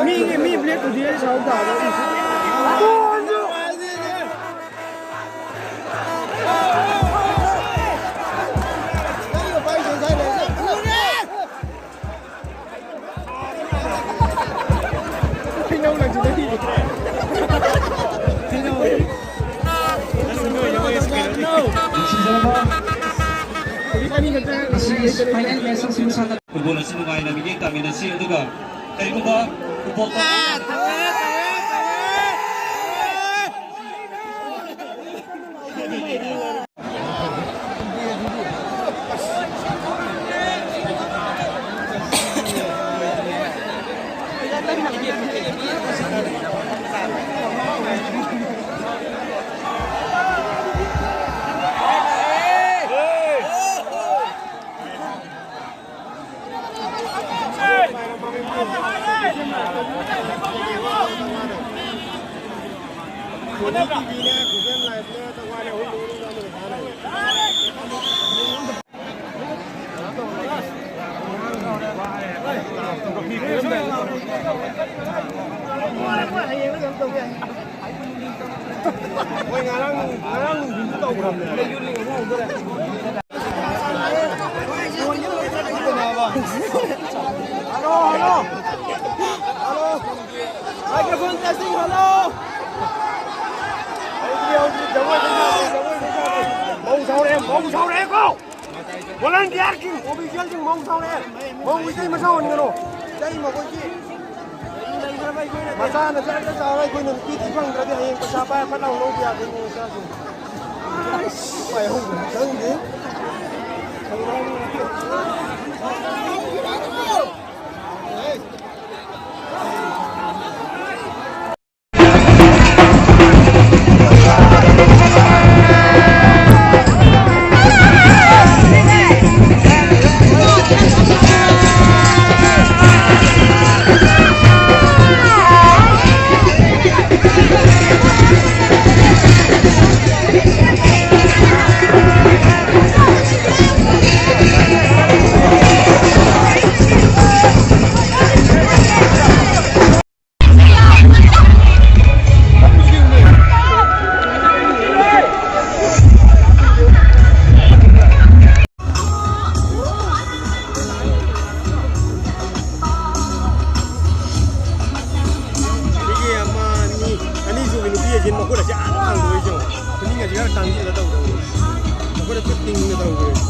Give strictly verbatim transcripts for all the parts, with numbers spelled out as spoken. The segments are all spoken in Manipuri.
ꯃꯤꯒꯤ ꯃꯤ ꯕ꯭ꯂꯦꯛ ꯇꯨꯗꯤ ꯑꯩ ꯁꯥꯎ ꯇꯥꯕ꯫ ꯍꯩꯅꯧ ꯂꯪꯁꯤꯜꯂꯛꯏ꯫ ꯍꯩꯅꯧ꯫ ꯍꯧꯖꯤꯛ ꯑꯅꯤ ꯈꯛꯇ ꯉꯥꯏꯔꯦ꯫ ꯐꯨꯠꯕꯣꯜ ꯑꯁꯤ ꯅꯨꯡꯉꯥꯏꯅ ꯃꯤꯠꯌꯦꯡ ꯇꯥꯃꯤꯟꯅꯁꯤ, ꯑꯗꯨꯒ ꯀꯔꯤꯒꯨꯝꯕ ꯐꯨꯠꯕꯣꯜ ꯃꯣꯏ ꯉꯔꯥꯡ, ꯉꯔꯥꯡ ꯅꯨꯡꯊꯤꯜꯁꯨ ꯇꯧꯈ꯭ꯔꯕꯅꯦ꯫ Hello, hello. Hello. Microphone testing, hello. ꯍꯧꯗ꯭ꯔꯤ, ꯍꯧꯗ꯭ꯔꯤ, ꯖꯒꯣꯏ ꯂꯩꯖꯥꯠꯅꯤ, ꯖꯒꯣꯏ ꯂꯩꯖꯥꯠꯅꯤ꯫ ꯃꯧ ꯁꯥꯎꯔꯛꯑꯦ, ꯃꯧ ꯁꯥꯎꯔꯛꯑꯦꯀꯣ꯫ Volunteer ꯁꯤꯡ, official ꯁꯤꯡ ꯃꯧ ꯁꯥꯎꯔꯛꯑꯦ꯫ ꯃꯧ ꯏꯇꯩ ꯃꯆꯥ ꯑꯣꯟꯒꯅꯨ꯫ ꯏꯇꯩ ꯃꯈꯣꯏꯒꯤ ꯃꯆꯥꯅ ꯆꯠꯂꯒ ꯆꯥꯎꯔ ꯑꯩꯈꯣꯏꯅ ꯅꯨꯄꯤ ꯊꯤ ꯐꯪꯗ꯭ꯔꯗꯤ ꯍꯌꯦꯡ ꯄꯩꯁꯥ ꯄꯥꯏꯔ ꯐꯠ ꯂꯥꯎ ꯂꯧꯕ ꯌꯥꯗꯣꯏꯅꯦ ꯏꯆꯥꯁꯤꯡ꯫ ꯄꯥꯏꯍꯧꯕꯅꯤ ꯈꯪꯗꯦ꯫ ꯃꯈꯨꯠ ꯑꯁꯤ ꯑꯥ ꯊꯥꯡꯗꯣꯛꯏꯁꯦ ꯌꯦꯡꯉꯣ꯫ ꯈꯨꯅꯤꯡ ꯑꯁꯤ ꯈꯔ ꯇꯥꯡꯁꯤꯜꯂ ꯇꯧꯗꯧꯅꯤ꯫ ꯃꯈꯨꯠ ꯑꯁꯤ ꯇꯤꯡꯅ ꯇꯧꯗꯣꯏꯅꯤ꯫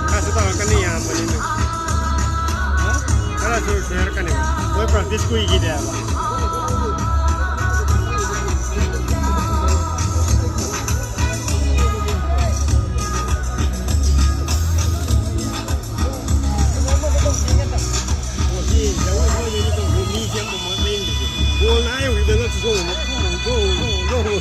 ꯈꯔꯁꯨ ꯇꯧꯔꯛꯀꯅꯤ ꯏꯌꯥꯝꯕꯅꯤꯅ꯫ ꯈꯔꯁꯨ ꯁꯣꯏꯔꯛꯀꯅꯤ꯫ ꯃꯣꯏ practice ꯀꯨꯏꯈꯤꯗꯦ ꯍꯥꯏꯕ꯫ ꯕꯣꯜ ꯅꯥ ꯌꯧꯈꯤꯗꯅ ꯆꯣꯡꯉꯣ, ꯆꯣꯡꯉꯣ, ꯆꯣꯡꯉꯣ, ꯆꯣꯡꯉꯣ꯫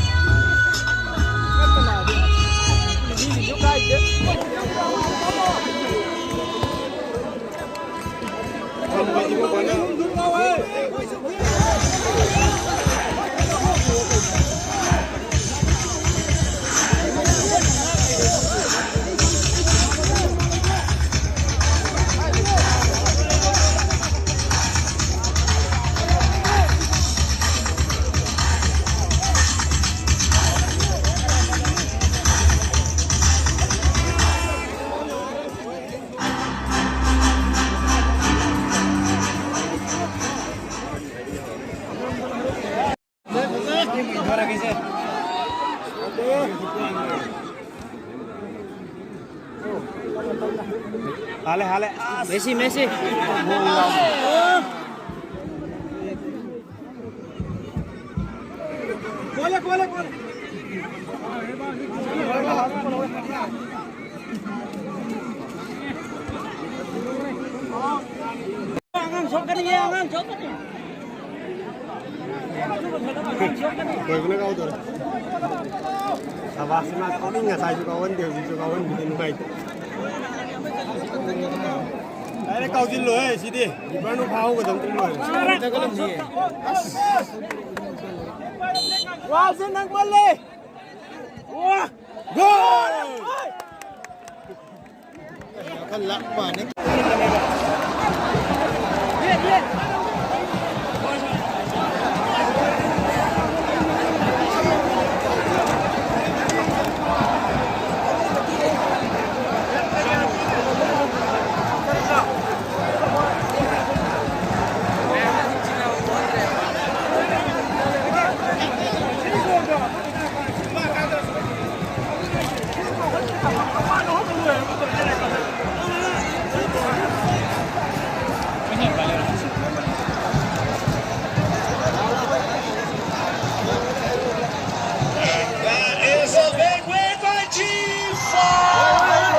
ꯍꯥꯜꯂꯦ, ꯍꯥꯜꯂꯦ꯫ ꯑꯁ! ꯃꯦꯁꯤ, ꯃꯦꯁꯤ꯫ ꯀꯣꯜꯂꯦ, ꯀꯣꯜꯂꯦ, ꯀꯣꯜꯂꯦ꯫ ꯑꯉꯥꯡ ꯁꯣꯛꯀꯅꯤꯌꯦ, ꯑꯉꯥꯡ ꯁꯣꯛꯀꯅꯤ꯫ ꯂꯣꯏꯕꯅ ꯀꯥꯎꯗꯣꯔꯦ꯫ ꯁꯕꯥꯁ, ꯃꯥ ꯀꯥꯎꯅꯤꯡ ꯉꯁꯥꯏꯁꯨ ꯀꯥꯎꯍꯟꯗꯦ, ꯍꯧꯖꯤꯛꯁꯨ ꯀꯥꯎꯍꯟꯕꯤꯗꯦ, ꯅꯨꯡꯉꯥꯏꯇꯦ꯫ ꯗꯥꯏꯔꯦꯛ ꯀꯥꯎꯁꯤꯜꯂꯣꯍꯦ ꯁꯤꯗꯤ꯫ ꯀꯤꯄꯔꯅ ꯐꯥꯍꯧꯒꯗꯕꯅꯤ ꯂꯣꯏꯔꯦ꯫ ꯋꯥꯁꯦ ꯅꯪꯃꯜꯂꯦ꯫ Goal! ꯌꯥꯈꯠꯂꯛꯄꯅꯤ꯫ That is a big win by G five.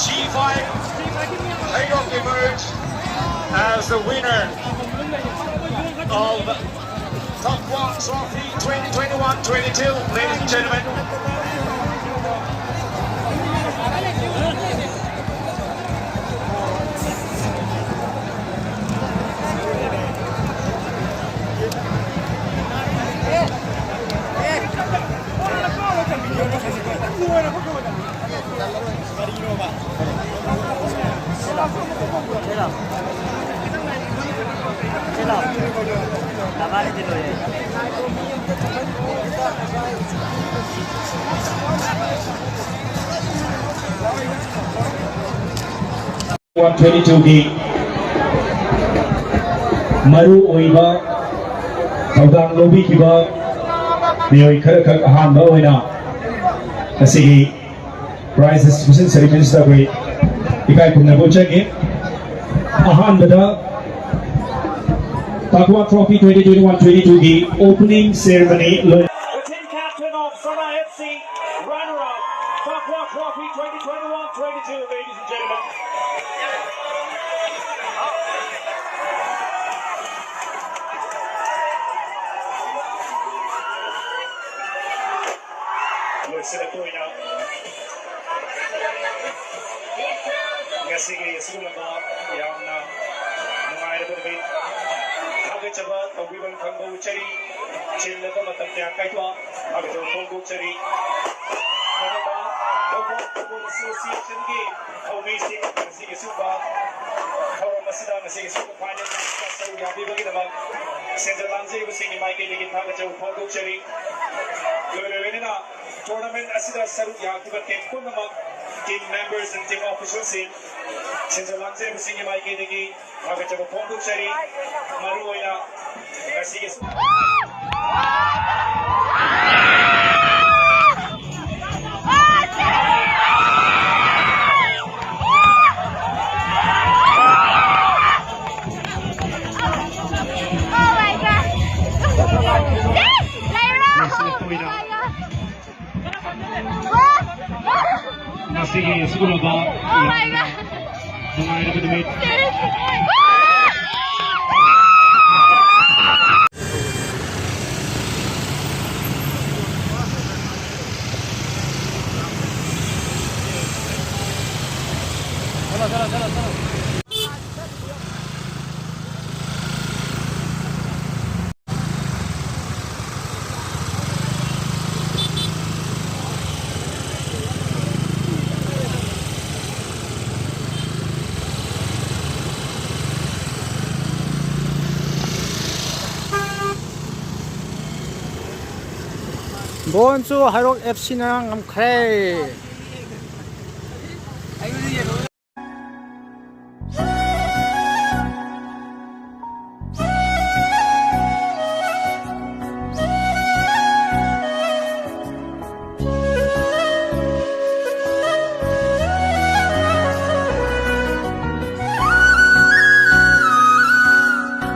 G five Haydock emerged as the winner of Top One Trophy twenty twenty-one twenty-two, ladies and gentlemen. One twenty ꯇꯨꯒꯤ ꯃꯔꯨ ꯑꯣꯏꯕ ꯊꯧꯗꯥꯡ ꯂꯧꯕꯤꯈꯤꯕ ꯃꯤꯑꯣꯏ ꯈꯔꯈꯛ ꯑꯍꯥꯟꯕ ꯑꯣꯏꯅ ꯉꯁꯤꯒꯤ prize distribution ceremony ꯁꯤꯗ ꯑꯩꯈꯣꯏ ꯏꯀꯥꯏ ꯈꯨꯝꯅꯕ ꯎꯠꯆꯒꯦ꯫ ꯑꯍꯥꯟꯕꯗ Takwa Trophy twenty twenty-one twenty-two ꯒꯤ opening ceremony ꯂꯣꯏ- The team captain of Sana F C, runner-up, Takwa Trophy twenty twenty-one twenty-two, ladies and gentlemen. ꯂꯣꯏꯁꯤꯜꯂꯛꯄ ꯑꯣꯏꯅ ꯉꯁꯤꯒꯤ ꯑꯁꯤꯒꯨꯝꯂꯕ ꯌꯥꯝꯅ ꯅꯨꯡꯉꯥꯏꯔꯕ ꯅꯨꯃꯤꯠ ꯊꯥꯒꯠꯆꯕ ꯇꯧꯕꯤꯐꯝ ꯈꯪꯕ ꯎꯠꯆꯔꯤ꯫ ꯆꯤꯜꯂꯕ ꯃꯇꯝ ꯀꯌꯥ ꯀꯥꯏꯊꯣꯛ ꯊꯥꯒꯠꯆꯕ ꯐꯣꯡꯗꯣꯛꯆꯔꯤ꯫ ꯃꯊꯛꯇ ꯊꯧꯕꯥꯜ Football Association ꯒꯤ ꯊꯧꯃꯤꯁꯤꯡ ꯉꯁꯤꯒꯤ ꯁꯤꯒꯨꯝꯕ ꯊꯧꯔꯝ ꯑꯁꯤꯗ, ꯉꯁꯤꯒꯤ ꯁꯤꯒꯨꯝꯕ final match ꯇ ꯁꯔꯨꯛ ꯌꯥꯕꯤꯕꯒꯤꯗꯃꯛ ꯁꯦꯟꯖꯥ ꯂꯥꯡꯖꯔꯤꯕꯁꯤꯡꯒꯤ ꯃꯥꯏꯀꯩꯗꯒꯤ ꯊꯥꯒꯠꯆꯕ ꯐꯣꯡꯗꯣꯛꯆꯔꯤ꯫ ꯂꯣꯏꯅ ꯂꯣꯏꯅꯅ tournament ꯑꯁꯤꯗ ꯁꯔꯨꯛ ꯌꯥꯈꯤꯕ team ꯄꯨꯝꯅꯃꯛ, team members and team officials ꯁꯤꯡ, ꯁꯦꯟꯖꯥ ꯂꯥꯡꯖꯔꯤꯕꯁꯤꯡꯒꯤ ꯃꯥꯏꯀꯩꯗꯒꯤ ꯊꯥꯒꯠꯆꯕ ꯐꯣꯡꯗꯣꯛꯆꯔꯤ꯫ ꯃꯔꯨꯑꯣꯏꯅ ꯉꯁꯤꯒꯤ Oh my God! Yes! Lyra! Oh my God! ꯉꯁꯤꯒꯤ ꯑꯁꯤꯒꯨꯝꯂꯕ Oh my God! ꯅꯨꯡꯉꯥꯏꯔꯕ ꯅꯨꯃꯤꯠ ꯕꯣꯟꯁꯨ ꯍꯩꯔꯣꯛ F C ꯅ ꯉꯝꯈ꯭ꯔꯦ꯫